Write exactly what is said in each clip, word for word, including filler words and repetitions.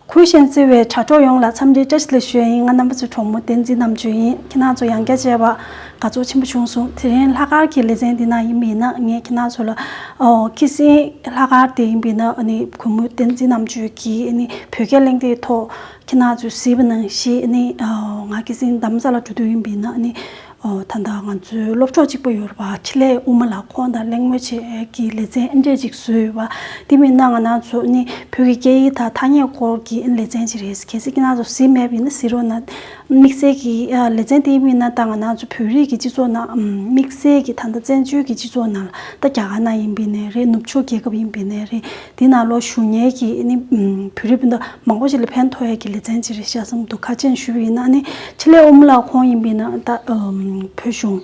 གུས་ཞབས་བརྩི་བའི་དྲ་གྲོགས་ཡོངས་ལ་འཚམས་འདྲིའི་བཀྲ་ཤིས་བདེ་ལེགས་ཞུ་ཡ་ཡིན། ང་རྣམ་པ་ཚོའི་གྲོགས་མོ་བསྟན་འཛིན་རྣམ་དཔྱོད་ཡིན། ཁྱེད་རང་ཚོ་ཡང་བསྐྱར་མཇལ་བ་དགའ་ཚོར་ཆེན་པོ་བྱུང་སོང་། དེ་རིང་ལྷག་དཀར་གྱི་ལེ་ཚན་འདི་ནང་ཡིན་པ་ཡིན་ན། ངས་ཁྱེད་རང་ཚོ་ལ་ཨོ་ཁི་སིང་ལྷག་དཀར་དེ་ཡིན་པ་ཡིན་ན། ཨ་ནི་གུས་མོ་བསྟན་འཛིན་རྣམ་དཔྱོད་ཀྱིས་ཨ་ནི་བོད་སྐད་གླེང་སྟེགས་ཐོག་ཁྱེད་རང་ཚོས་གཟིགས་པ་ནང་བཞིན། ཨ་ནི་ཨོ་ང་ཁི་སིང་རྡ་རམ་ས་ལ་འགྲོ་དུས་ཡིན་པ་ཡིན་ན། ཨ་ནི་ཨོ་ད་ལྟ་ང་ཚོའི་སློབ་གྲོགས་གཅིག་པ་ཡོད་རེད་པ། འཕྲིན་ལས་དབུ་མ་ལགས། ཁོང་དང་གླེང་མོལ་བྱེད་ཀྱི་ལེ་ཚན་ཨེ་འདྲས་ཅིག་བཟོས་ཡོད་པ། དེ་མིན་ན་ང་རང་ཚོ་ནི་བོད་ཀྱི་སྐད་ཡིག་དང་ཐ་སྙད་སྐོར་གྱི་ལེ་ཚན་ཅིག་རེད། གལ་སྲིད་ཁྱེད་རང་ཚོ་གཟིགས་མེད་པ་ཡིན་ན་གཟིགས་རོགས་གནང་། དམིགས་བསལ་གྱི་ཨ་ལེ་ཚན་དེ་མིན་ན་ད་ང་རང་ཚོ་བོད་རིགས་ཀྱི་སྤྱི་ཚོགས་ནང་། ཨམ་དམིགས་བསལ་གྱི་ད་ལྟ་བཙན་བྱོལ་གྱི་སྤྱི་ཚོགས་ནང་ལ། ད་རྒྱ་གར་ནང་ཡིན་པ་ཡིན་ནའི་རེད། ནུབ་ཕྱོགས་རྒྱལ་ཁབ་ཡིན་པ་ཡིན་ནའི་རེད། དེ་ནང་ལོགས་བཞུགས་མཁན་གྱི་ནི་ཨམ་བོད་རིགས་སྤུན་ཟླ་མང་པོ་ཞིག་ལ་ཕན་ཐོགས་ཡས་ཀྱི་ལེ་ཚན་ཅིག་རེད་ཤག་བསམ་འདུག། ཁ་ཆེན་ཞུས་པ་ཡིན་ན། ཨ་ནི་འཕྲིན་ལས་དབུ་མ་ལགས་ཁོང་ཡིན་པ་ཡིན་ན་ད་ཨམ་བོད་གཞུང་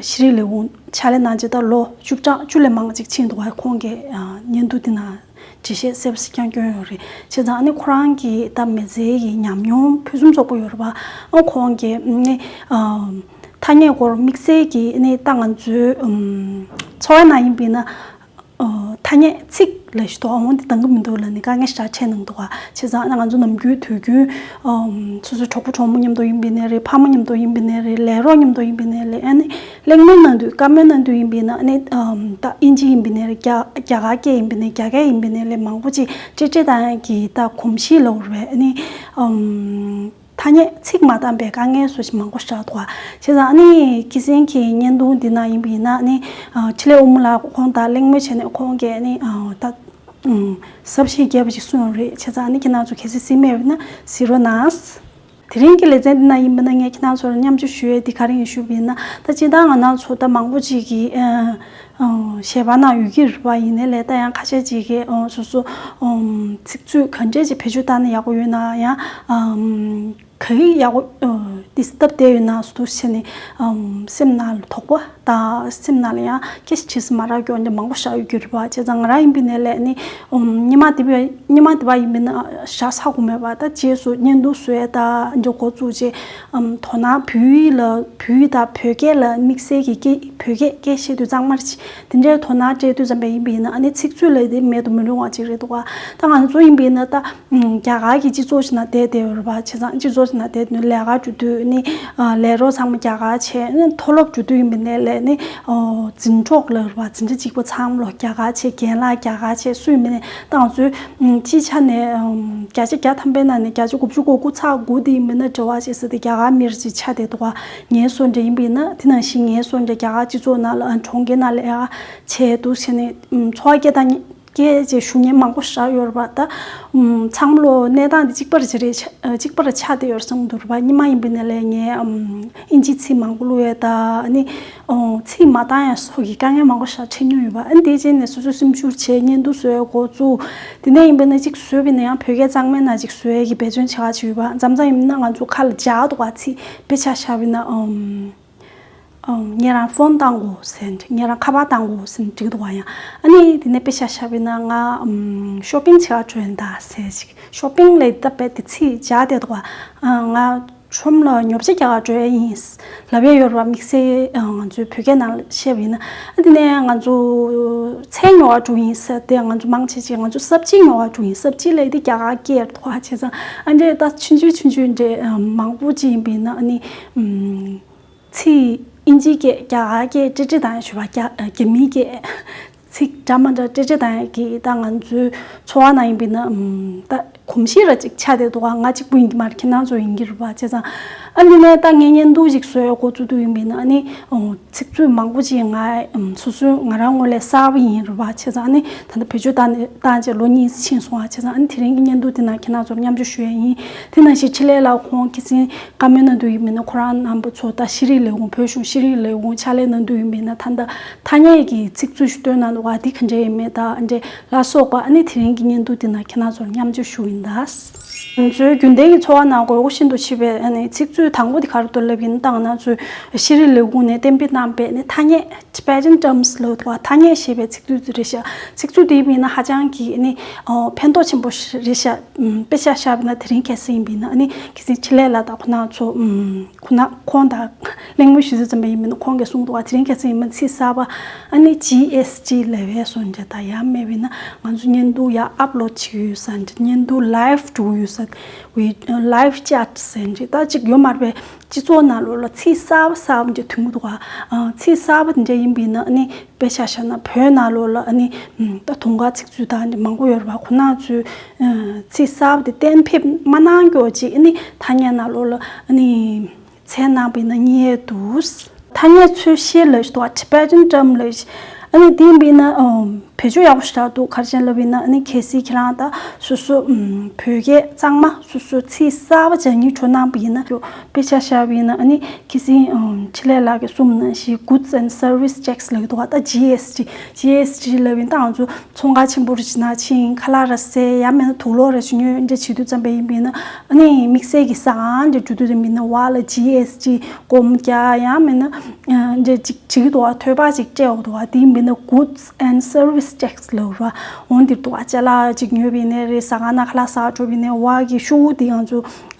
ཤེས་རིག་ལས་ཁུངས་ཕྱག་ལས་གནང་བྱས་ད་ལོ་བཅུ་ཕྲག་བཅུ་ལས་མང་ཅིག་ཕྱིན་འདུག་ག། ཁོང་གིས་ཨ་བརྙན་ཐུང་འདི་ནང་འགྲེལ་བཤད་གསལ་པོ་ཞིག་ཀྱང་བསྐྱོན་ཡོད་རེད། བྱས་ཙང་ཨ་ནི་ཁོ་རང་གི་ད་མི་ཚེ་ཡི་ཉམས་མྱོང་ཕུན་སུམ་ཚོགས་པོ་ཡོད་རེད་པ། ཨ་ཁོང་གིས་ནི་ཨ་ཐ་སྙད་སྐོར་དམིགས་བསལ་གྱི་ནི་ད་ང་ཚོའི་ཨམ་འཚོ་བའི་ནང་ཡིན་པ་ཡིན་ན། ཨ་ཐ་སྙད་ཚིག་ལ་ཞིག་ཏོག་འོང་དེ་འདང་གི་མི་འདུག་ལབ་ནས་དཀའ་ངལ་ཞེ་དྲག་འཕྲད་གནང་འདུག་ག། བྱས་ཙང་ང་ཚོ་ནམ་རྒྱུན་དུས་རྒྱུན་ཨམ་སོ་སོའི་གྲོགས་པོ་གྲོགས་མོ་མཉམ་དུ་ཡིན་པ་ཡིན་ནའི་རེད། ཕ་མ་མཉམ་དུ་ཡིན་པ་ཡིན་ནའི་རེད། ལས་རོགས་མཉམ་དུ་ཡིན་པ་ཡིན་ནའི་རེད། ཨ་ནི་གླེང་མོལ་གནང་དུས། བཀའ་མོལ་གནང་དུས་ཡིན་པ་ཡིན་ན། ཨ་ནི་ཨམ་ད་དབྱིན་ཇི་ཡིན་པ་ཡིན་ནའི་རེད། རྒྱ་རྒྱ་གར་སྐད་ཡིན་པ་ཡིན་ནའི་རེད། རྒྱ་སྐད་ཡིན་པ་ཡིན་ནའི་རེད། མང་པོ་ཅིག་འཕྲིན་སྤྲོད་གཏོང་ཡས་ཀྱི་ད་གོམས་གཤིས་ལབ་དགོས་རེད་པས། ཨ་ནི་ཨམ་ཐ་སྙད་ཚིག་མ་འདང་པའི་དཀའ་ངལ་སོགས་ཞིག་མང་པོ་ཞིག་འདུག་ག། བྱས་ཙང་ཨ་ནི་ཁི་སིང་གི་བརྙན་ཐུང་འདི་ནང་ཡིན་པ་ཡིན་ན། ཨ་ནི་ཨ་འཕྲིན་ལས་དབུ་མ་ལགས་ཁོང་དང་གླེང་མོལ་བྱས་ནས་ཁོང་གིས་ཨ་ནི་ཨ་ད་ཨུམ་ཟབ་ཞིང་རྒྱས་པ་ཞིག་གསུངས་ཡོད་རེད། བྱས་ཙང་ཨ་ནི་ཁྱེད་རང་ཚོ་གལ་སྲིད་གཟིགས་མེད་པ་ཡིན་ན་གཟིགས་རོགས་གནང་། དེ་རིང་གི་ལེ་ཚན་འདི་ནང་ཡིན་པ་ན། ངས་ཁྱེད་རང་ཚོར་མཉམ་སྤྱོད་ཞུ་ཡས་འདི་ག་རེ་ཡིན་ཞུས་པ་ཡིན་ན། ད་སྤྱིར་བཏང་ང་རང་ཚོ་ད་མང་པོ་ཅིག་གིས་ཨ་ཨ་ཞལ་པར་ནང་ཡོད་ཀྱི་རེད་པ། ཡིན་ནའི་ལས་ད་ཡང་ཁ་ཤས་ཅིག་གིས་ཨ་སོ་སོ་ཨམ་ཚིག་མཛོད་ག་འདྲས་ཅིག་བེད་སྤྱོད་བཏང་ན་ཡག་པོ་ཡོད་ན། ཡང་ཨམ་ག་གི་ཡག་པོ་ཨ་ཏིས་སྟབས་བདེ་ཡོད་ན་སུ་འདུག་བྱས་ནས་ཨམ་སེམས་ནང་ལ་དོགས་པ་དང་སེམས་ནང་ལ་ཡང་སྐད་ཆ་དྲིས་མ་རག་རྒྱུ་འདྲ་མང་པོ་ཞིག་ཡོད་ཀྱི་རེད་པ། བྱས་ཙང་ང་རང་ཡིན་པ་ཡིན་ནའི་ལས་ནི་ཨམ་སྔོན་མ་དེ་བས་སྔོན་མ་དེ་བ་ཡིན་པ་ཡིན་ན་ཞག་ཚ་པོ་མེད་པ། ད་རྗེས་སུ་བརྙན་ཐུང་བཟོ་ཡས་ད་འདྲ་འགོ་བཙུགས་རྗེས་ཨམ་དོ་སྣང་བོད་ཡིག་ལ། བོད་ཡིག་དང་བོད་སྐད་ལ་དམིགས་བསལ་གྱི་སྐད། བོད་སྐད་སྐད་བཤད་དུས་གཙང་མ་རེད། དེ་འདྲའི་དོ་སྣང་སྤྲད་དུས་ཙམ་པ་ཡིན་པ་ཡིན་ན། ཨ་ནི་ཚིག་མཛོད་ལབ་དེ་མེད་དུ་མི་རུང་བ་ཅིག་རེད་འདུག་ག། ད་ང་ཚོ་ཡིན་པ་ཡིན་ན་ད་ཨམ་རྒྱ་གར་གྱི་སྤྱི་ཚོགས་ཤིག་ནང་བསྡད་བསྡད་ཡོད་རེད་པ། བྱས་ཙང་སྤྱི་ཚོགས་ཤིག་ནང་བསྡད་དུས་ལས་ཀ་འགྲོ་དུས་ནི་ཨ་ལས་རོགས་ཚང་མ་རྒྱ་གར་བྱས། ཨ་ནི་མཐོ་སློབ་འགྲོ་དུས་ཡིན་པ་ཡིན་ནའི་ལས་ནི་ཨོ་འཛིན་གྲོགས་ལབ་རེད་པ། འཛིན་གྲྭ་གཅིག་པ་ཚང་མ་ལོ་རྒྱ་གར་བྱས། རྒན་ལགས་རྒྱ་གར་བྱས། སུ་ཡིན་པ་ཡིན་ནའི་ད་ང་ཚོའི་ཨམ་སྤྱིའི་ཆ་ནས་ཨམ་བརྒྱ་ཆ་བརྒྱ་ཐམ་པའི་ནང་ནས་བརྒྱ་ཆ་དགུ་བཅུ་གོ་དགུ་ཚེག་དགུ་དེ་ཡིན་པ་ཡིན་ན་འབྲེལ་བ་བྱེད་ས་དེ་རྒྱ་གར་མི་རིགས་ཅིག་ཆགས་བསྡད་འདུག་ག། ངའི་བཟོ་འདྲ་ཡིན་པ་ཡིན་ན། དེ་ནང་བཞིན་ངའི་བཟོ་འདྲ་རྒྱ་གར་སྤྱི་ཚོགས་ནང་ལ་ཨ་གྲོང་ཁྱེར་ནང་ལ་ཨ་བྱས་འདུག་བྱས་ནས་ཨམ་འཚོ་བ་སྐྱེལ་སྟངས་སྐྱེལ་བྱས་བཞུགས་མཁན་མང་པོ་ཞིག་ཡོད་རེད་པ། ད་ཨམ་ཚང་མ་ལོ་གནས་སྟངས་འདི་གཅིག་པ་རེད་ཅིག་རེད་ཆ་ཨ་གཅིག་པ་རེད་ཆགས་བསྡད་ཡོད་རེད་བསམ་གྱི་འདུག་རེད་པ། སྔོན་མ་ཡིན་པ་ཡིན་ནའི་ལས་ངས་ཨམ་ཨིན་ཇིའི་ཚིག་མང་པོ་བླུགས་ཡས་ད། ཨ་ནི་ཨོ་ཚིག་མ་འདང་ཡས་སོགས་ཀྱི་དཀའ་ངལ་མང་པོ་ཞིག་འཕྲད་མྱོང་ཡོད་པ། ཨ་ནི་དེའི་རྗེས་ནས་སོ་སོ་སེམས་ཤུགས་ཆེ་བརྙན་ཐུང་བཟོ་ཡས་འགོ་བཙུགས། དེ་ནས་ཡིན་པ་ཡིན་ན་གཅིག་བཟོས་པ་ཡིན་ན་ཡང་བོད་སྐད་གཙང་མའི་ནང་གཅིག་བཟོ་ཡས་ཀྱི་འབད་བརྩོན་བྱེད་ག་བྱེད་ཡོད་པ། མཚམས་མཚམས་ཡིན་ན་ང་ཚོ་ཁ་ལ་འཇགས་འདུག་ག། ཚིག་དཔེ་ཆ་བཞག་པ་ཡིན་ན་ཨམ། ཨང་། ངེད་རང་ཕོན་བཏང་དགོས་ཟེར་ནས། ངེད་རང་ཁ་པར་བཏང་དགོས་ཟེར་ནས་འགྲིག་འདུག་ག། ཡང་ཨ་ནི་དེ་ནས་དཔེ་ཆ་བཞག་པ་ཡིན་ན། ང་ཨམ་ཤོ་པིང་བྱེད་ག་འགྲོ་ཡིན་ད་ཟེར་ཞིག། ཤོ་པིང་ལབ་ཡས་ད་དཔེ་དེ་ཚིག་འཇགས་བསྡད་འདུག་ག། ཨ་ང་ཁྲོམ་ལ་ཉོ་ཆ་རྒྱག་ག་འགྲོ་ཡ་ཡིན་ལབ་ཡས་ཡོད་རེད་པ། དམིགས་བསལ་ཨ་ང་ཚོའི་བོད་སྐད་ནང་བཤད་པ་ཡིན་ན། ཨ་དེ་ནས་ང་ཚོ་ཚལ་ཉོ་ག་འགྲོ་ཡིན་ཟེར་ཏེ། ང་ཚོ་མང་ཆེ་ཆེ་ང་ཚོ་སབ་ཇི་ཉོ་ག་འགྲོ་ཡིན། སབ་ཇི་ལབ་ཡས་དེ་རྒྱ་གར་སྐད་རེད་འདུག་ག། བྱས་ཙང་ཨ་འདྲས་ད་ཆུང་ཆུང་ཆུང་ཆུང་འདྲས་མང་པོ་ཅིག་ཡིན་པ་ཡིན་ན། ཨ་ནི་ཨམ། ཚིག་ཨིན་ཇིའི་སྐད། རྒྱ་གར་སྐད་འབྲེལ་འདྲིས་བཏང་ཡ་ཞུ་བ། རྒྱ་རྒྱ་མིའི་སྐད། ཚིག་འདྲ་མ་འདྲ་འབྲེལ་འདྲིས་བཏང་ཡ་གི་ད་ང་ཚོའི་འཚོ་བ་ནང་ཡིན་པ་ཡིན་ན། ཨམ། ད་གོམས་གཤིས་ར་ཅིག་ཆགས་བསྡད་འདུག་ག། ང་གཅིག་པུ་ཡིན་གྱི་མ་རེད། ཁྱེད་རང་ཚོ་ཡིན་གྱི་རེད་པ། བྱས་ཙང་ཨ་ནི་ནས་ད་ངས་བརྙན་ཐུང་ཞིག་བཟོ་ཡ་འགོ་བཙུགས་དུས་ཡིན་པ་ཡིན་ན། ཨ་ནི་ཨོ་ཚིག་མཛོད་མང་པོ་ཅིག་ང་ཨམ་སོ་སོའི་ང་རང་ངོས་ལས་གསར་པ་ཡིན་རེད་པ། བྱས་ཙང་ཨ་ནི་ད་ལྟ་བེད་སྤྱོད་བཏང་ནས་བཏང་བྱས་ལོ་གཉིས་ཕྱིན་སོང་བ། བྱས་ཙང་ཨ་ནི་དེ་རིང་གི་བརྙན་ཐུང་དེ་ནང་ཁྱེད་རང་ཚོར་མཉམ་སྤྱོད་ཞུ་ཡ་ཡིན། དེ་ནང་བཞིན་འཕྲིན་ལས་ལགས་ཁོང་ཁ་སང་བཀའ་མོལ་གནང་དུས་ཡིན་པ་ཡིན་ན། ཁོ་རང་རྣམ་པ་ཚོ་ད་ཤེས་རིག་ལས་ཁུངས། བོད་གཞུང་ཤེས་རིག་ལས་ཁུངས་ཕྱག་ལས་གནང་དུས་ཡིན་པ་ཡིན་ན། ད་ལྟ་ཐ་སྙད་ཀྱི་ཚིག་མཛོད་ཞིག་བཏོན་གནང་འདུག་ག། འདི་ག་འདྲས་ཡིན་མིན་དང་འདྲ་ལ་སོགས་པ། ཨ་ནི་དེ་རིང་གི་བརྙན་ཐུང་དེ་ནང་ཁྱེད་རང་ཚོར་མཉམ་སྤྱོད་ཞུ་ཡིན་ད། ང་ཚོའི་རྒྱུན་ལྡན་གྱི་འཚོ་བ་ནང་དགོས་མཁོ་ཤིན་ཏུ་ཆེ་བའི་ཨ་ནི་ཚིག་མཛོད་དང་པོ་དེ་ག་རེ་འདུག་ལབ་ཡིན་ན། ད་ང་ཚོའི་ཤེས་རིག་ལས་ཁུངས་ནས་གཏན་འབེབས་གནང་པའི་ཨ་ནི་ཐ་སྙད། Tibetan terms ལབ་འདུག་བ། ཐ་སྙད་ཞེས་པའི་ཚིག་མཛོད་དེ་རེད་ཤག་ཚིག་མཛོད་དེ་ཡིན་ན་ཧ་ཅང་གི་ཨ་ནི་ཕན་ཐོགས་ཆེན་པོ་རེད་ཤག་དཔེ་ཆ་བཞག་པ་ཡིན་ན་དེ་རིང་ཁ་སང་ཡིན་པ་ཡིན་ན་ཨ་ནི་ཁ་སང་ཆེད་ལས་ལགས་དང་ཁོང་རྣམ་ཚོ། ཁོང་ན་ཁོང་དང་གླེང་མོལ་ཞུ་དུས་ཙམ་པ་ཡིན་མིན་ཁོང་གིས་གསུངས་འདུག་བ། དེ་རིང་ཁ་སང་ཡིན་མིན་ཚིག་གསར་པ་ཨ་ནི་ཇི་ཨེས་ཊི་ལབ་པའི་སོང་འདྲ་དང་། ཡང་མེད་པ་ཡིན་ན་ང་ཚོ་བརྙན་ཐུང་ཡར་ཨབ་ལོཌ་བྱེད་ཀྱི་ཡོད་ས་འདྲ། བརྙན་ཐུང་ལའིབ་འགྲོ་གི་ཡོད་ས། ཝི་ལའིབ་ཅེཊ་ཟེར་འདྲ་ད་ཅིག་ཡོད་མ་རེད་པས། སྤྱི་ཚོགས་ནང་ལོགས་ལ་ཚིག་གསར་པ་གསར་པ་འདྲ་ཐོན་གྱི་འདུག་བ། ཚིག་གསར་པ་འདྲ་ཡིན་པ་ཡིན་ན་ཨ་ནི་དཔེ་ཆ་བཞག་ན་བོད་ནང་ལོགས་ལ་ཨ་ནི་ད་དུང་དཀར་ཚིག་མཛོད་དང་འདྲ་མང་པོ་ཡོད་རེད་བ། ཁོང་རྣམ་ཚོས་ཚིག་གསར་པ་དེ་གཏན་འབེབས་མ་གནང་མགྱོགས་ཅིག་ཨ་ནི་ཐ་སྙད་ནང་ལོགས་ལ་ཨ་ནི། མཚན་ནང་པའི་ན་གཉིས་འདུག་ཐ་སྙད་ཚོས་གཞི་ལ་ཞིག་འདུག Tibetan term ལ་ཞིག་ཨ་ནི་དེ་ཡིན་པ་ཡིན་ན་བེད་སྤྱོད་ཡག་པོ་ཞེ་དྲག་འདུག་ག་རེ་བྱས་ལབ་ཡིན་ན་ཨ་ནི་གལ་སྲིད་ཁྱེད་རང་ད་སོ་སོ་བོད་སྐད་གཙང་མ་སོ་སོ་ཚིག་གསར་པ་སྦྱང་སྙིང་བྲོ་གནང་པ་ཡིན་ན། དཔེ་ཆ་བཞག་པ་ཡིན་ན་ཨ་ནི་ཁ་སང་ཆེད་ལས་ལགས་ཀྱིས་གསུངས་ནང་བཞིན་Goods and Service Tax ལབ་ཀྱི་འདུག་བ། ད་ཇི་ཨེས་ཊི་ཇི་ཨེས་ཊི་ལབ་ཡིན་ད་ང་ཚོ་ཚོང་ཁང་ཆེན་པོ་རེ་ཞིག་ནང་ཕྱིན། ཁ་ལག་རེ་བཟས། ཡང་མིན་ན་དུག་ལོག་རེ་ཞིག་ཉོས་འདྲ་བྱེད་དུས་ཙམ་པ་ཡིན་པ་ཡིན་ན་ཨ་ནི་དམིགས་བསལ་གྱི་ཟ་ཁང་འདྲ་འགྲོ་དུས་ཙམ་པ་ཡིན་ན་བར་ལ་ཇི་ཨེས་ཊི་སྒོར་མོ་བརྒྱ། ཡང་མིན་ན་འདྲ་ཅིག་བྱེད་ཀྱི་འདུག་བ། ཐོལ་པ་ཅིག་སྤྲད་འོ་འདུག་བ། དེ་ཡིན་པ་ཡིན་ན་Goods and Service Tax ལབ་ར། འོ་འདིར་འདུག་བ། ཅ་ལག་ཅིག་ཉོས་པ་ཡིན་ནའི་རེད། ཟ་ཁང་ནང་ཁ་ལག་ཟ་འགྲོ་བ་ཡིན་ནའི་བར་གྱི་ཤོག་བུ་དེ་ང་ཚོ་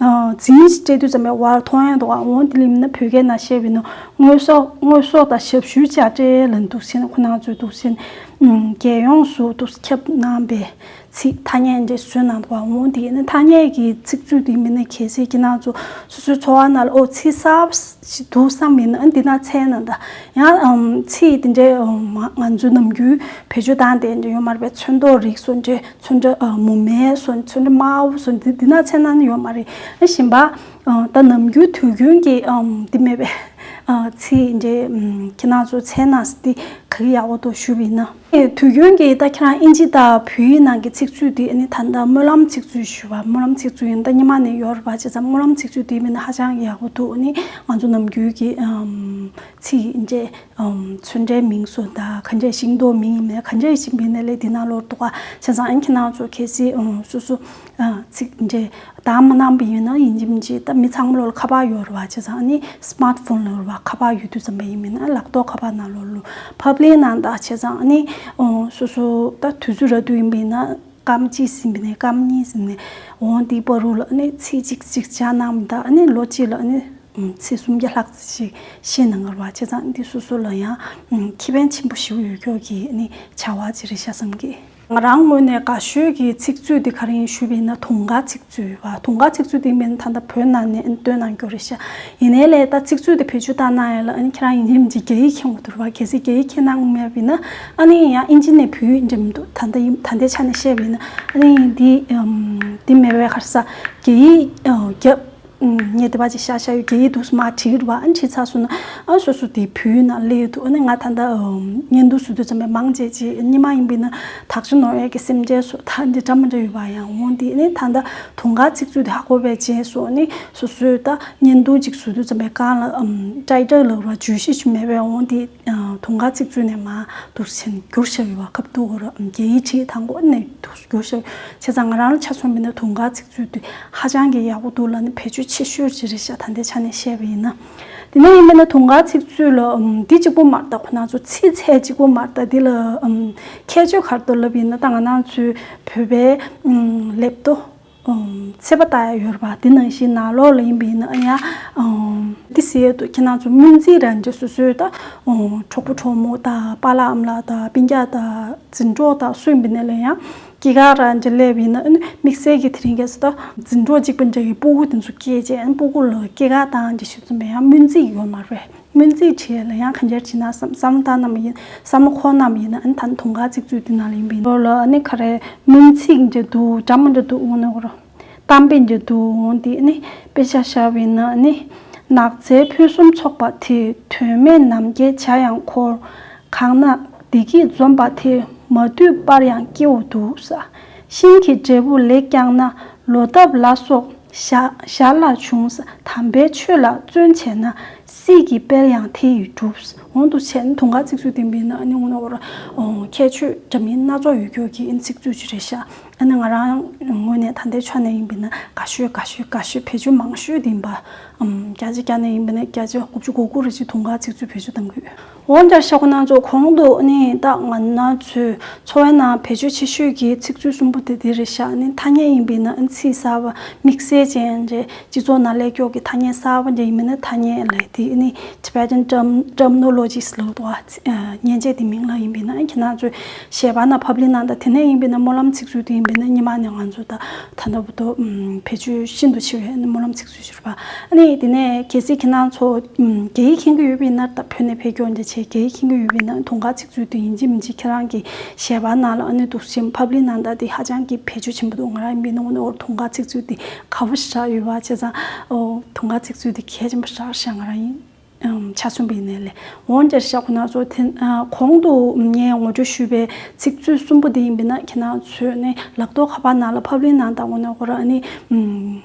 འཛིན་སྤྲད་དུས་ཙམ་པའི་བར་མཐོང་ཡ་འདུག་བ། འོ་དེ་ལ་ཡིན་ན་བོད་སྐད་ནང་བཤད་པ་ཡིན་ན་དངོས་ཟོག་དངོས་ཟོག་དང་ཞབས་ཞུའི་དཔྱ་ཁྲལ་ལབ་འདུག་ཟེར་ན། ཁོ་ན་ཚོས་འདུག་ཟེར་ན། རྒྱལ་ཡོངས་སུ་འདུག་ཁྱབ་གནང་པའི་ཚིག་ཐ་སྙད་འདྲ་བཟོས་གནང་འདུག་བ། འོ་དེ་ནི་ཐ་སྙད་ཀྱི་ཚིག་མཛོད་དེ་མིན་ན་གལ་སྲིད་ཁྱེད་རང་ཚོ་སོ་སོའི་འཚོ་བ་ནང་ལ་ཨོ་ཚིག་གསར་པ་ཞིག་འདུག་བསམ་ཡིན་ན་འདི་ན་མཚན་ན་ད་ཡང་ཚིག་དེ་འདྲའི་ང་ཚོའི་ནམ་རྒྱུན་བེད་སྤྱོད་བཏང་བསྡད་འདྲ་ཡོད་མ་རེད་པས། ཚོན་མདོག་རིགས་སོགས་འདྲ། ཚོན་ཁྲ་མུ་མེན་སོགས། ཚོན་ཁྲ་དམར་པོ་སོགས། འདི་འདི་ན་མཚན་ན་ནི་ཡོད་མ་རེད། གཞན་པ་ད་ནམ་རྒྱུན་དུས་རྒྱུན་གྱི་འདི་མེད་པས། ཚིག་འདྲའི་ཁྱེད་རང་ཚོ་མཚན་ན་འདི་ག་གི་ཡག་པོ་འདུག་ཞུ་བ་ཡིན་ན། དུས་རྒྱུན་གྱི་ད་ཁྱེད་རང་ཨིན་ཇི་དང་བོད་ཡིག་ནང་གི་ཚིག་མཛོད་དེ་ཨ་ནི་ད་ལྟ་སྨོན་ལམ་ཚིག་མཛོད་ཞུ་བ། སྨོན་ལམ་ཚིག་མཛོད་ཡིན་ད་སྔོན་མ་ནས་ཡོད་རེད་པ། བྱས་ཙང་སྨོན་ལམ་ཚིག་མཛོད་དེ་མིན་ན་ཧ་ཅང་ཡག་པོ་འདུག་ཨ་ནི་ང་ཚོ་ནམ་རྒྱུན་གྱི་ཚིག་འདྲའི་ཚོན་ཁྲའི་མིང་སོགས་དང་ག་འདྲའི་ཤིང་ཏོག་མིང་ཡིན་ན་ག་འདྲའི་ཤིང་པའི་ནས་ལས་དེ་ནང་ལོར་འདུག་ག་བྱས་ཙང་ཨ་ནི་ཁྱེད་རང་ཚོ་གལ་སྲིད་སོ་སོ། ཚིག་འདྲའི་བདམས་མ་གནང་པ་ཡིན་ན་ཡིན་གཅིག་མིན་གཅིག་ད་མི་ཚང་མ་ལོ་ལ་ཁ་པར་ཡོད་རེད་བ། བྱས་ཙང་ཨ་ནི་སི་མཱར་ཊི་ཕོན་ལབ་རེད་བ། ཁ་པར་ཡོད་དུས་ཙམ་པ་ཡིན་མིན་ན་ལག་ཐོགས་ཁ་པར་ནང་ལོ་ལོ་ཕབ་ལེན་གནང་དང་། བྱས་ཙང་ཨ་ནི་སོ་སོ་ད་དུས་ཚོད་རག་དུས་ཡིན་པ་ཡིན་ན་སྐར་མ་གཅིག་ཟིན་པ་ནས་སྐར་མ་གཉིས་ཟིན་ནས་འོང་དེའི་བར་རུ་ལ་ཨ་ནི་ཚིག་གཅིག་གཅིག་སྦྱང་གནང་དང་། ཨ་ནི་ལོ་གཅིག་ལ་ཨ་ནི་ཚིག་སུམ་བརྒྱ་ལྷག་ཅིག་ཤེས་གནང་གི་རེད་བ། བྱས་ཙང་འདི་སོ་སོ་ལ་ཡང་ཁེ་ཕན་ཆེན་པོ་ཞེ་པོ་ཡོད་ཀྱོག་གི་ཨ་ནི་བྱ་བ་ཅིག་རེད་ཤག་བསམ་གི། ང་རང་ངོས་ནས་དགའ་ཤོས་ཀྱི་ཚིག་མཛོད་འདི་ག་རེ་ཡིན་ཞུས་པ་ཡིན་ན་དུང་དཀར་ཚིག་མཛོད་ཡོད་པ། དུང་དཀར་ཚིག་མཛོད་འདི་མིན་ད་ལྟ་བོད་ནང་ནས་བཏོན་གནང་རྒྱུ་རེད་ཤག་ཡིན་ནའི་ལས་ད་ཚིག་མཛོད་འདི་བེད་སྤྱོད་བཏང་གནང་ཡ་ལ་ཨ་ནི་ཁྱེད་རང་ཡིན་གཅིག་མིན་གཅིག་རྒྱ་ཡིག་མཁྱེན་དགོས་འདུག་རེད་བ། གལ་སྲིད་རྒྱ་ཡིག་མཁྱེན་གནང་མེད་པ་ཡིན་ན་ཨ་ནི་ཡང་ཨིན་ཇི་ནས་བོད་ཡིག་འདྲ་མི་འདུག་ད་ལྟ་ཡིན་ད་ལྟའི་ཆ་ནས་བཤད་པ་ཡིན་ན་ཨ་ནི་འདི་འདི་མེད་པའི་ཁར་ས་རྒྱ་ཡིག་རྒྱབ། ངས་དེ་བ་ཅིག་ཤ་ཤ་ཡོད་རྒྱ་ཡིག་འདུག་སྨ་བྲིས་ར་བ་ཨ་ནི་བྲིས་ཚར་སོང་ན་ཨ་སོ་སོ་དེ་བོད་ཡིག་ནང་སླེབས་འདུག་ཨ་ནི་ང་ད་ལྟ་བརྙན་ཐུང་བཟོ་དུས་ཙམ་པའི་མང་ཆེ་ཆེ་ཉི་མ་ཡིན་པས་ན་དག་ཆ་ནོར་ཡས་ཀྱི་སེམས་ཁྲལ་སོགས་ད་འདི་འདྲ་མི་འདྲ་ཡོད་པ་ཡང་འོང་དེ་ཨ་ནི་ད་ལྟ་དུང་དཀར་ཚིག་མཛོད་དེ་ཧ་གོ་བའི་རྗེས་སུ་ཨ་ནི་སོ་སོའི་ད་བརྙན་ཐུང་ཅིག་བཟོ་དུས་ཙམ་པའི་སྒང་ལ་ཊའི་ཊལ་ལབ་ར་བརྗོད་གཞི་ཅིག་མེད་པའི་འོང་དེ། དུང་དཀར་ཚིག་མཛོད་ནས་མར་འདུག་སེ་བསྒྱུར་བཞག་ཡོད་པ་སྐབས་དུས་འོ་ར་རྒྱ་ཡིག་བྲིས་དང་པོ་ནས་འདུག་སེ་བསྒྱུར་བཞག་ཡོད། བྱས་ཙང་ང་རང་ལ་ཆ་མཚོན་པ་ཡིན་ན་དུང་དཀར་ཚིག་མཛོད་དེ་ཧ་ཅང་གི་ཡག་པོ་འདུག་ལབ་ནས་བེད་སྤྱོད་ཆེ་ཤོས་ཅིག་རེད་ཤག་ད་ལྟའི་ཆ་ནས་བཤད་པ་ཡིན་ན། དེ་ནས་ཡིན་པ་ན་དུང་དཀར་ཚིག་མཛོད་ལ་འདི་གཅིག་པོ་མ་རེད། ད་ཁོ་རང་ཚོ་ཚིག་ཚད་གཅིག་པོ་མ་རེད། ད་འདི་ལ་ཁྱད་ཆོས་ག་རེ་འདུག་ལབ་ཡིན་ན་ད་ང་རང་ཚོའི་བོད་པའི་ལེབ་ཏོ། ཚེས་པ་ལྟ་ཡ་ཡོད་རེད་པ། དེ་ནང་བཞིན་ནང་ལོགས་ལ་ཡིན་པ་ཡིན་ན་ཡང་འདི་ཟེར་ཡོད་འདུག་ཁྱེད་རང་ཚོ་སྨོན་ཚིག་རང་འཇགས་སོ་སོའི་ད་གྲོགས་པོ་གྲོགས་མོ་དང་པཱ་ལགས་ཨ་མ་ལགས་དང་སྤུན་ཀྱག་དང་འཛིན་གྲོགས་དང་སུ་ཡིན་པ་ཡིན་ན་ལ་ཡང་སྐྱེས་སྐར་རང་འཇགས་སླེབས་པ་ཡིན་ན་དམིགས་བསལ་གྱི་དེ་རིང་ཁ་སང་ད་འཛིན་གྲོགས་གཅིག་པ་འདྲ་གི་སྤུ་གུ་དེ་ཚོ་སྐྱེས་རྗེས་སྤུ་གུ་ལ་སྐྱེས་སྐར་བཏང་འདྲ་ཞུ་ཙམ་པ་ཡང་སྨོན་ཚིག་ཡོད་མ་རེད། སྨོན་ཚིག་བྲིས་ལ་ཡང་ག་འདྲ་བྲིས་ན་བསམ་བསམ་བློ་བཏང་ན་མ་ཡིན་བསམ་བློ་འཁོར་ན་མ་ཡིན་ན་ཨ་ནི་ད་ནི་དུང་དཀར་ཚིག་མཛོད་འདི་ནང་ལ་ཡིན་པ་ཡིན་ལོ་ལ་ཨ་ནི་ག་རེ་སྨོན་ཚིག་འདྲ་འདུག་འདྲ་མི་འདྲ་འདུག་འོ་ན་འོ་ར་གཏམ་དཔེ་འདྲ་འདུག་འོ་འདི་ཨ་ནི་དཔེ་ཆ་བཞག་པ་ཡིན་ན་ཨ་ནི་ནགས་ཚལ་ཕུན་སུམ་ཚོགས་པ་དེར། དོན་མེད་ནམ་མཁའི་བྱ་ཡང་འཁོར། གང་ན་བདེ་སྐྱིད་འཛོམས་པ་དེར། མ་དུས་པར་ཡང་སྐྱེ་བོ་འདུག་ས། ཤིང་གི་འབྲས་བུ་ལེགས་བསྐྱངས་ན། ལོ་འདབ་ལ་སོགས་ཞར་ལ་འབྱུང་ས། དམ་པའི་ཆོས་ལ་བརྩོན་བྱས་ན། སྲིད་ཀྱི་དཔལ་ཡང་དེ་ཡིས་འགྲུབ། འོང་དུ་བྱས་ན་དུང་དཀར་ཚིག་མཛོད་འདི་ཡིན་པས་ན་ཨ་ནི་དངོས་གནས་ཁོ་རང་ཁྱད་ཆོས་འདྲ་མིན་སྣ་ཚོགས་ཡོད་རྒྱུ་གི་ཨ་ནི་ཚིག་མཛོད་ཅིག་རེད་ཤག་ཨ་ནི་ང་རང་ངོས་ནས་ད་ལྟའི་ཆ་ནས་ཡིན་པས་ན་དགའ་ཤོས་དགའ་ཤོས་དགའ་ཤོས་བེད་སྤྱོད་མང་ཤོས་འདི་ཡིན་པ། ཨམ། བརྒྱ་ཆ་བརྒྱ་ནས་ཡིན་པས་ན་བརྒྱ་ཆ་དགུ་བཅུ་གོ་དགུ་རེ་ཅིག་དུང་དཀར་ཚིག་མཛོད་བེད་སྤྱོད་གཏང་གི་ཡོད། འོན་ཀྱང་ཤོག་ཁོ་ན་ཚོ་གོང་དུ་ནི་ད་ང་ན་ཚོས་འཚོ་བའི་ནང་བེད་སྤྱོད་ཆེ་ཤོས་ཀྱི་ཚིག་མཛོད་གསུམ་པོ་དེ་འདི་རེད་ཤག་ནི་ཐ་སྙད་ཡིན་པས་ན་ཨ་ནི་ཚིག་གསར་པ་དམིགས་བསལ་ཅན་རེད། སྤྱི་ཚོགས་ནང་སླེབས་ཀྱོག་གི་ཐ་སྙད་གསར་པ་འདྲ་ཡིན་མིན་ན་ཐ་སྙད་ལབ་དེ་ནི་Tibetan Term- Terminologies ལབ་འདུག་པ། མཉེན་ཆས་དེ་མིང་ལ་ཡིན་པས་ན་ཁྱེད་རང་ཚོས་ཞལ་པར་ནང་ཕབ་ལེན་གནང་དང་དེ་ནས་ཡིན་པས་ན་སྨོན་ལམ་ཚིག་མཛོད་དེ་ཡིན་པས་ན་སྔོན་མ་ནས་ང་ཚོ་ད་ད་ལྟ་བར་དུ་བེད་སྤྱོད་ཤིན་ཏུ་ཆེ་བའི་སྨོན་ལམ་ཚིག་མཛོད་ཞུ་བ། ཨ་ནི་དེ་ནས་གལ་སྲིད་ཁྱེད་རང་ཚོ་རྒྱ་ཡིག་མཁྱེན་གྱི་ཡོད་པས་ན་ད་བོད་ནས་ཕེབས་ཀྱོག་འདྲ་བྱས་རྒྱ་ཡིག་མཁྱེན་གྱི་ཡོད་པས་ན་དུང་དཀར་ཚིག་མཛོད་དེ་ཡིན་གཅིག་མིན་གཅིག་ཁྱེད་རང་གི་ཞལ་པར་ནང་ལ་ཨ་ནི་འདུག་སེ་ཕབ་ལེན་གནང་དང་དེ་ཧ་ཅང་གི་བེད་སྤྱོད་ཆེན་པོ་འདུག་ང་རང་ཡིན་པས་ན་དངོས་གནས་དུང་དཀར་ཚིག་མཛོད་དེ་དགའ་པོ་ཞེ་དྲག་ཡོད་པ་བྱས་ཙང་། ཨོ། དུང་དཀར་ཚིག་མཛོད་དེ་གལ་ཆེན་པོ་ཞེ་དྲག་ཤག་ང་རང་ཡིན། ཨམ། ཆ་མཚོན་པ་ཡིན་ནའི་ལས། འོན་ཀྱང་ཤོག་ཁོ་ན་ཚོ་དེ་ཨ། གོང་དུ་ངས་ངོ་སྤྲོད་ཞུས་པའི་ཚིག་མཛོད་གསུམ་པོ་དེ་ཡིན་པས་ན་ཁྱེད་རང་ཚོས་ནི་ལག་ཐོག་ཁ་པར་ནང་ལ་ཕབ་ལེན་གནང་དང་དངོས་གནས་ཁོ་རང་ནི་ཨམ།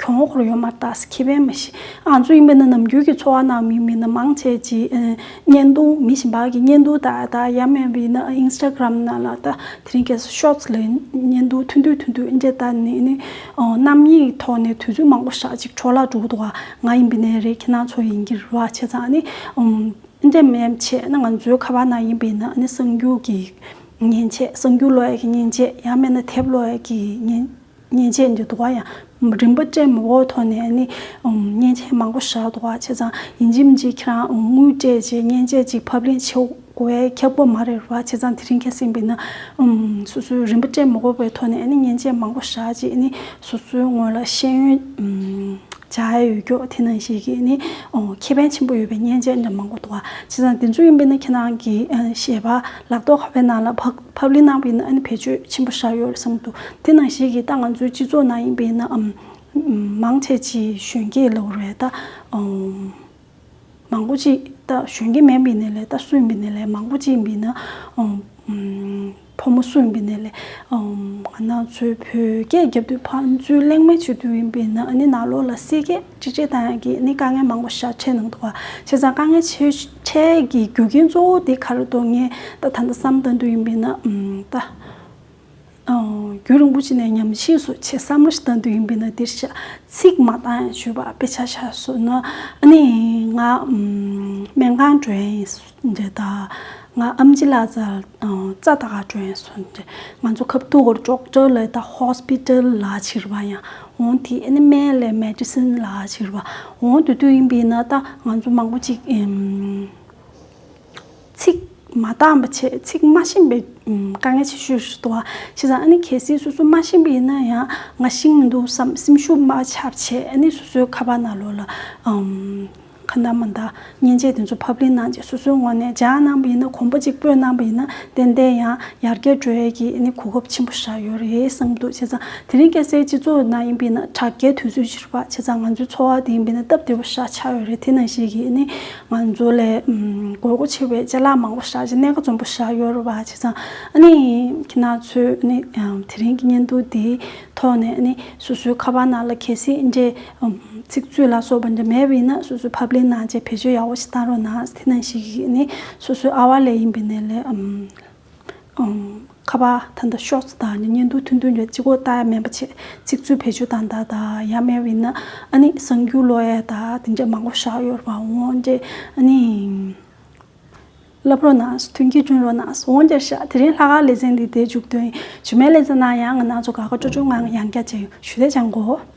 གྱོང་ཁོ་རང་ཡོད་མ་རེད་ད་ཁེ་ཕན་མ་ཤི། ང་ཚོ་ཡིན་པས་ན་ནམ་རྒྱུན་གྱི་འཚོ་བ་ནང་མི་མིན་ན་མང་ཆེ་ཅིག་ཨ། བརྙན་ཐུང་མི་གཞན་པ་གི་བརྙན་ཐུང་དང་ད་ཡང་མིན་པས་ན་ཨིན་སི་ཊ་གྷི་རམ་ནང་ལ་ད་དེ་རིང་ཁ་སང་ཤོར་ཊི་སི་ལ་བརྙན་ཐུང་ཐུང་ཐུང་ཐུང་ཐུང་འདྲ་ད་ནི་ནི་ཨ། རྣམ་གཡེང་ཐོག་ནས་དུས་ཚོད་མང་པོ་ཞེ་དྲག་ཅིག་འཕྲོ་བརླག་འགྲོ་གི་འདུག་ག་ང་ཡིན་པས་ན་རེད། ཁྱེད་རང་ཚོ་ཡིན་གྱི་རེད་བ། བྱས་ཙང་ནི་ཨམ། འདི་འདྲ་མེད་བྱས་ན་ང་ཚོའི་ཁ་པར་ནང་ཡིན་པས་ན་ནི་གསར་འགྱུར་གྱི་མཉེན་ཆས། གསར་འགྱུར་ཀློག་ཡས་ཀྱི་མཉེན་ཆས། ཡང་མིན་ན་དེབ་ཀློག་ཡས་ཀྱི་མཉེན་མཉེན་ཆས་འདི་འདུག་ག་ཡང་རིན་པ་སྤྲད་མ་དགོས་པའི་ཐོག་ནས་ནི་ཨམ། མཉེན་ཆས་མང་པོ་ཞེ་དྲག་འདུག་ག་བྱས་ཙང་ཡིན་གཅིག་མིན་གཅིག་ཁྱེད་རང་དངུལ་སྤྲད་བྱས་མཉེན་ཆས་ཅིག་ཕབ་ལེན་བྱེད་དགོས་ཡས་ཁག་པོ་མ་རེད་བ། བྱས་ཙང་དེ་རིང་ཁ་སང་ཡིན་པས་ན་ཨམ། སོ་སོའི་རིན་པ་སྤྲད་མ་དགོས་པའི་ཐོག་ནས་ནི་མཉེན་ཆས་མང་པོ་ཞེ་དྲག་ཅིག་ནི་སོ་སོའི་ངོས་ལ་ཤེས་ཡོན་ཨམ། སྦྱར་ཡས་ཡོད་ཀྱོག་དེ་ནང་བཞིན་གྱི་ནི་ཨོ། ཁེ་ཕན་ཆེན་པོ་ཡོད་པའི་མཉེན་ཆས་འདྲ་མང་པོ་འདུག་ག་བྱས་ཙང་དེ་ཚོ་ཡིན་པས་ན་ཁྱེད་རང་གི་ཨ། ཞལ་པར་ལག་ཐོག་ཁ་པར་ནང་ལ་ཕབ་ཕབ་ལེན་གནང་བས་ན་ཨ་ནི་བེད་སྤྱོད་ཆེན་པོ་ཞེ་དྲག་ཡོད་རེད་བསམ་གྱི་འདུག་དེ་ནང་བཞིན་གྱི་ད་ང་ཚོའི་སྤྱི་ཚོགས་ནང་ཡིན་པས་ན་ཨམ། མང་ཆེ་ཅིག་གཞོན་སྐྱེས་ལབ་དགོས་རེད་ད། ཨམ། མང་པོ་ཅིག་ད་གཞོན་སྐྱེས་མིན་པ་ཡིན་ནའི་ལས་ད་སུ་ཡིན་པ་ཡིན་ནའི་ལས་མང་པོ་ཅིག་ཡིན་པ་ཡིན་ན། ཨམ། ཕོ་མོ་སུ་ཡིན་པ་ཡིན་ནའི་ལས། ཨམ། ང་རང་ཚོའི་བོད་སྐད་རྒྱབ་དུས་ཕར་ཚུར་གླེང་མོལ་བྱེད་དུས་ཡིན་པ་ཡིན་ན་ཨ་ནི་ནང་ལོགས་ལ་སེར་སྐད་ཅིག་ཅིག་བཏང་ཡག་གི་ཨ་ནི་དཀའ་ངལ་མང་པོ་ཞེ་དྲག་འཕྲད་གནང་འདུག་ག་བྱས་ཙང་དཀའ་ངལ་འཕྲད་འཕྲད་ཀྱི་རྒྱུ་རྐྱེན་གཙོ་བོ་དེ་ག་རེ་འདུག་ངས་ད་ད་ལྟ་བསམ་བཏང་དུས་ཡིན་པ་ཡིན་ན། ཨམ། ད། ཨོ། རྒྱུན་རིང་པོ་ཅིག་ནས་ཉམས་ཞིབ་སོགས་བྱེད་བསམ་བློ་ཞིག་བཏང་དུས་ཡིན་པས་ན་འདིར་ཤ་ཚིག་མ་བཏང་ཡང་ཆོག་པ་དཔེ་ཆ་ཆ་བཟོ་ན། ཨ་ནི་ང་ཨམ། སྨན་ཁང་འགྲོ་ཡས་ཡིན་འདྲ་ད། ང་ཨམ་ཆི་ལགས་རྩ་ཨོ། རྩ་ལྟ་ག་འགྲོ་ཡས་སོང་འདྲ། ང་ཚོ་ཁ་ཐུག་གོ་ཌོག་ཊར་ལ་ད་ཧོ་སི་པི་ཊལ་ལ་ཕྱིར་བ་ཡང་འོང་དེ་ཨ་ནི་སྨན་ལ་མེ་ཌི་སིན་ལ་ཕྱིར་བ་འོང་དུས་དུས་ཡིན་པས་ན་ད་ང་ཚོ་མང་པོ་ཅིག་ཨམ། ཚིག་མ་འདང་བ་བྱས་ཚིག་མ་ཤེས་པའི་ཨམ། དཀའ་ངལ་ཆེ་ཤོས་ཤིག་འདུག་བ། བྱས་ཙང་ཨ་ནི་གལ་སྲིད་སོ་སོ་མ་ཤེས་པ་ཡིན་ན་ཡང་ང་ཤེས་མི་འདུག་བསམ་སེམས་ཤུགས་མ་ཆག་བྱས་ཨ་ནི་སོ་སོའི་ཁ་པར་ནང་ལོགས་ལ་ཨམ། གང་འདྲ་མི་འདྲ་མཉེན་ཆས་དེ་ཚོ་ཕབ་ལེན་གནང་རྗེས་སོ་སོའི་ངོས་ནས་སྦྱར་གནང་པ་ཡིན་ན་གོམ་པ་གཅིག་སྤོས་གནང་པ་ཡིན་ན་ཏན་ཏན་ཡང་ཡར་རྒྱས་འགྲོ་ཡས་ཀྱི་ཨ་ནི་གོ་སྐབས་ཆེན་པོ་ཞིག་ཡོད་རེད་བསམ་འདུག་བྱས་ཙང་དེ་རིང་ཁ་སང་སྤྱི་ཚོགས་ནང་ཡིན་པ་ཡིན་ན་དྲ་རྒྱའི་དུས་ཚོད་ཅིག་རེད་བ། བྱས་ཙང་ང་ཚོའི་འཚོ་བ་དེ་ཡིན་པ་ཡིན་ན་སྟབས་བདེ་པོ་ཞེ་དྲག་ཆགས་ཡོད་རེད། དེ་ནང་བཞིན་གྱི་ཨ་ནི་ང་ཚོ་ལས་ཨམ། དགོས་མཁོ་ཆེ་བའི་ཅ་ལག་མང་པོ་ཞེ་དྲག་ཅིག་གནད་འགག་ཆེན་པོ་ཞིག་ཡོད་རེད་བ། བྱས་ཙང་ཨ་ནི་ཁྱེད་རང་ཚོས་ཨ་ནི་ཨམ། དེ་རིང་གི་བརྙན་ཐུང་འདིའི་ཐོག་ནས་ཨ་ནི་སོ་སོའི་ཁ་པར་ནང་ལ་གལ་སྲིད་འདྲའི་ཨམ། ཚིག་མཛོད་ལ་སོགས་པ་འདྲ་མེད་པ་ཡིན་ན་སོ་སོའི་ཕབ་ལེན་གནང་རྗེས་བེད་སྤྱོད་ཡག་པོ་ཞིག་བཏང་རོགས་གནང་། དེ་ནང་བཞིན་གྱི་ཨ་ནི་སོ་སོའི་ཨ་ཕ་ལས་ཡིན་པ་ཡིན་ནའི་ལས་ཨམ། ཨམ། ཁ་པར་ད་ལྟ་ཤོར་ཊི་སི་དང་ནི་བརྙན་ཐུང་ཐུང་ཐུང་འདྲ་གཅིག་པོ་ལྟ་ཡ་མིན་པ་བྱས་ཚིག་མཛོད་བེད་སྤྱོད་བཏང་སྟངས་དང་ཡང་མིན་པ་ཡིན་ན་ཨ་ནི་གསར་འགྱུར་ཀློག་ཡ་དང་དེ་འདྲ་མང་པོ་ཞིག་ཡོད་རེད་པ། འོ་འདྲ་ཨ་ནི་བསླབ་རོགས་གནང་། མཐུན་རྐྱེན་བསྐྲུན་རོགས་གནང་། འོ་འདྲ་ཤག་དེ་རིང་ལྷག་དཀར་ལེ་ཚན་འདི་དེ་མཇུག་སྡོད་ཡིན། རྗེས་མའི་ལེ་ཚན་ནང་ཡང་ང་རང་ཚོ་དགའ་དགའ་སྤྲོ་སྤྲོའི་ངང་ཡང་བསྐྱར་མཇལ་ཡོང་། ཞུ་དེ་སྦྱང་དགོས།